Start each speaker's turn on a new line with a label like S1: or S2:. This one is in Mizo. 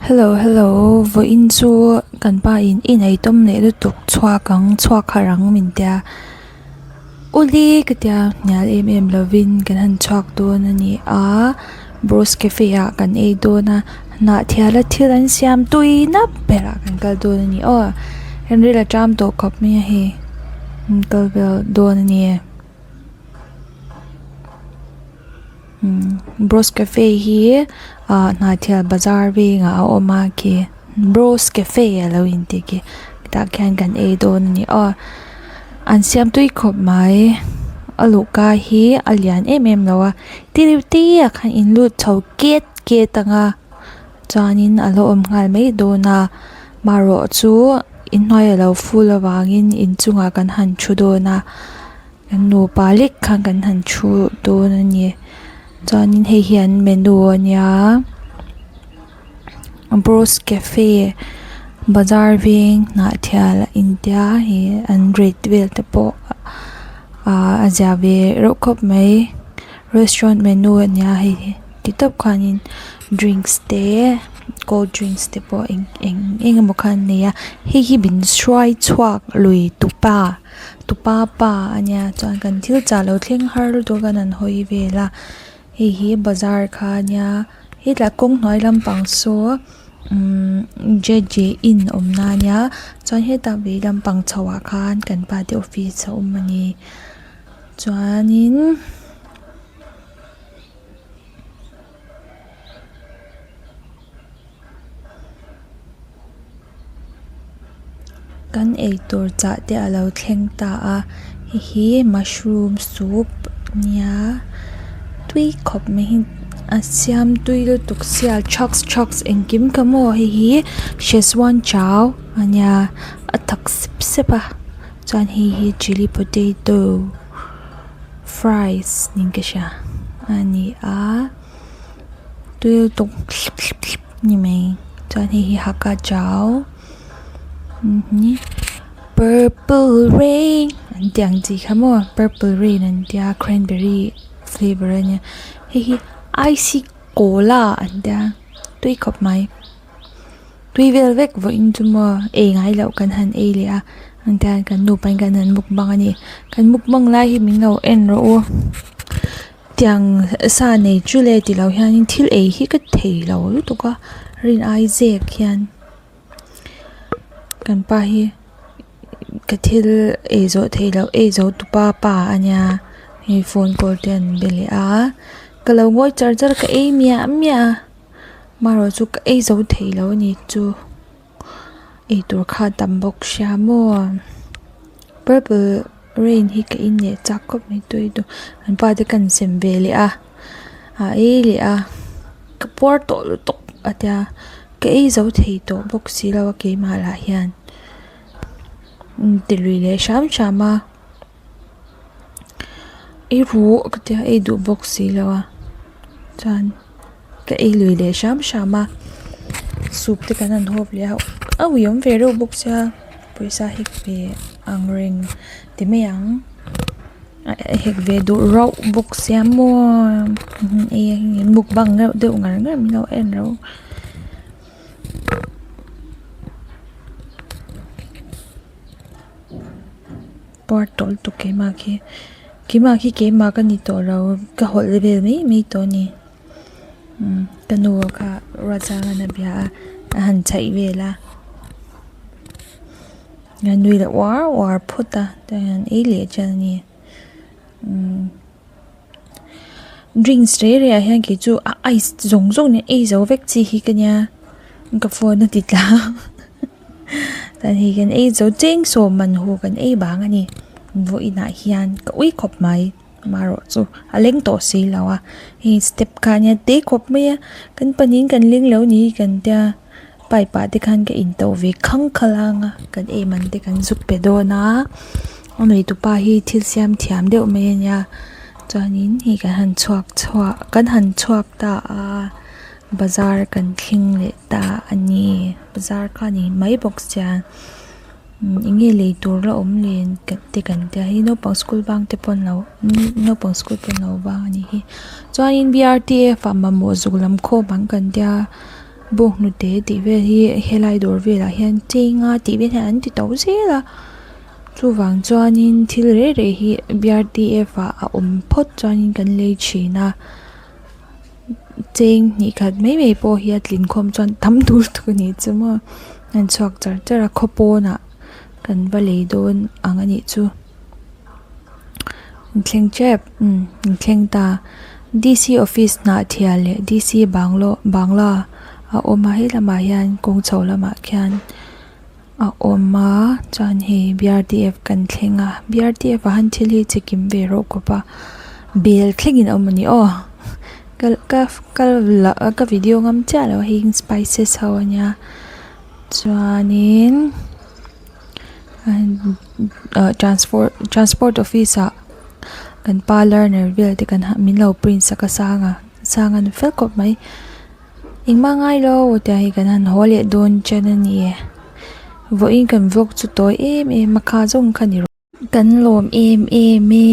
S1: Hello hello vawiin chu kan pa in i nei tawm leh lutuk chhuak ang chhuak harh ang min tia uli ka tia hnial em em lovin kan han chhuak dawn a ni a bros cafe ah kan ei dawn a hnahthiala thil an siam tui nap berah kan kal dawn a ni aw ril a ṭam tawh khawp mai a hei an kal vel dawn a ni. Bros cafe hi ah hnahthial bazar vengah a awm a khi bros cafe a lo intih khi tah khian kan ei dawn a ni aw an siam tui khawp mai a luhka hi a lian em em lo a tireuh te ah khan in lut chho ket ket ang a chuanin a lo awm nghal mai dawn a marawh chu inhnuai a lo ful avangin inchungah kan han thu dawn a. Kan nupa lek kha kan han thu dawn a ni chuanin hei hi an menu a nia bros cafe bazar veng hnahthial a intia hei an rate vel te pawh ahh a zia ve reuh khawp mai restaurant menu a nia hei hi ti tawp khanin drinks te cold drinks te pawh eng eng eng emaw kha an nei a hei hi min hruai chhuak lui tupa. Tupa pa a nia chuan kan thil chah lo thleng har lutuk a kan hawi vel a hei hi bazar kha a nia hetlai kawng hnuai lampang saw umm j j inn awm na a nia chuan hetah vei lampang chho ah khan kan pa te office a awm a ni chuanin. Kan eitur chah te alo thleng ta a hei hi mushroom soup ania tui khawp mai hi a siam tui lutuk sia chhaks chhaks engkim kha maw hei hi schezwan chow ania a thak sep sep a chuan hei hi chilli potato fries niin ka hria a ni a tui lutuk ni mai chuan hei hi hakka chow purple rain an tih ang chi kha maw purple rain an tia cranberry flavour a nia hei hi icy cola an tia tui khawp mai tui vel vek vawiin chu maw ei ngai loh kan han ei leh a ang te hian kan nupa in kan han mukbang a ni kan mukbang lai hi min lo en rawh u. Tiang sa nei chu le tilo hianin thil ei hi ka thei lo lutuk a rin ai zek hian kan pa hi ka thil ei zawh theih loh ei zo tupa pa a nia hei phone call te an be leh a ka lo ngawi char char a ka ei miah miah a marawh chu ka ei zo thei lo a ni chu eitur kha a tam bawk sia maw purple rain hi ka in leh chak khawp mai tui chu an pa te ka insem ve leh a a ei leh a ka puar tawh lutuk a tia ka ei zo thei tawh bawk si lo a keimah lah hian ti lui leh hram hram a ei ruh ka tia ei duh bawk si lo a chuan. Ka ei lui leh hram hram a soup te kan han hawp leh a a uiawm ve reuh bawk sia pawisa hek ve ang reng ti mai ang a hek ve duh rauh bawk sia maw mukbang reuh deuh ngar ngar min lo en reuh. Puar tawlh lutuk keimah khi keimah khi keimah ka ni tawh lo ka hawlh vel mai mai tawh a ni. Ka nu kha ruatsang a bia a a han chhaih vel a a nui leh uar uar phawt a chuan an ei leh ṭan a ni drinks rei rei ah hian kei chu a ice zawng zawng nen ei zo vek chi hi ka nia ka phone a ti tla chuan hei kan ei zo cheng sawm man hu kan ei bang a ni vawiinah hian ka ui khawp mai. Amaherawh chu a leng tawh si lo a hei step kha ania te khawp mai a kan pahnihin kan leng lo ni kan tia pipe ah te khan ka in to ve khang khalang a kan ei man te kan zuk pe dawn a a neitupa hi thil siam thiam deuh mai ania chuanin hei kan han chhuak chhuak kan han chhuak ta a bazar kan thleng leh ta a ni bazar kha a ni mai bawk sia. Eng nge lei tur la awm le te kan tia hei naupang school bang te pawh an lo naupang school pawh an lo bang a nih hi chuanin b r t f ah mamawh zuk lam khawm ang kan tia. Bawnghnute tih vel hi helai dawr velah hian chenga tih vel hian an ti to zel a chuvang chuanin thil rei rei hi b r t f ah a awm phawt chuanin kan lei thin a cheng hnih khat mai mai pawh hi a tlin khawm chuan tam tur tur a nih chu maw an chhuak char char a khaw pawnah kan va lei dawn ang a nih chu. An thleng tep umm an thleng ta d c office hnahthial leh d c banglo bangla a awm a helamah hian kawng chho lamah khian a awm a chuan hei b r t f kan thleng a b r t f ah hian thil hi chi kim ve rawh khawp a bel thlengin a awm a ni aw ka ka ka la ka video ngam chiah lo a hei spices ho a nia chuanin. Ah transport transport office ah kan pa learner vel te kan min lo print sak a sanga sanga ni fel khawp mai engmah ngailo tia hei kan han haw leh dawn chen a ni e vawiin kan vlog chu tawi em em a kha zawng kha ni rawh kan lawm em em e.